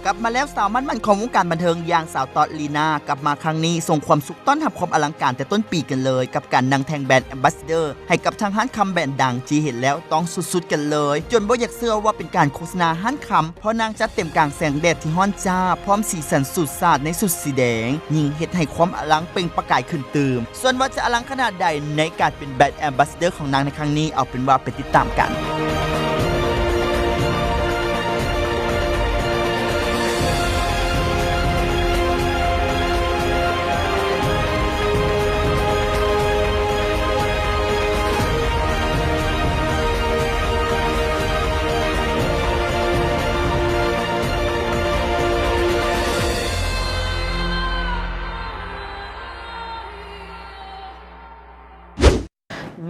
ກັບມາແລ້ວ ສາວມາດໝັ້ນຂອງວົງການບັນເທີງ ຢ່າງສາວຕອດ ລີນາ ກັບມາຄັ້ງນີ້ ສົ່ງຄວາມສຸກຕ້ອນຮັບຄວາມອະລັງການແຕ່ຕົ້ນປີກັນເລີຍ ກັບການນັ່ງແທ່ງແບຣນແອມບາສເຊເດີໃຫ້ກັບທັງຮ້ານຄຳແບຣນດັງທີ່ເຫັນແລ້ວຕ້ອງສຸດໆກັນເລີຍ ຈົນບໍ່ຢາກເຊື່ອວ່າເປັນການໂຄສະນາຮ້ານຄຳ ເພາະນາງຈັດເຕັມກາງແສງແດດທີ່ຮ້ອນຈ້າ ພ້ອມສີສັນສູດສາດໃນຊຸດສີແດງ ຍິ່ງເຮັດໃຫ້ຄວາມອະລັງເປັ່ງປະກາຍຂຶ້ນຕື່ມ. ສ່ວນວ່າຈະອະລັງຂະໜາດໃດໃນການເປັນແບຣນແອມບາສເຊເດີຂອງນາງໃນຄັ້ງນີ້ ເອົາເປັນວ່າໄປຕິດຕາມກັນ.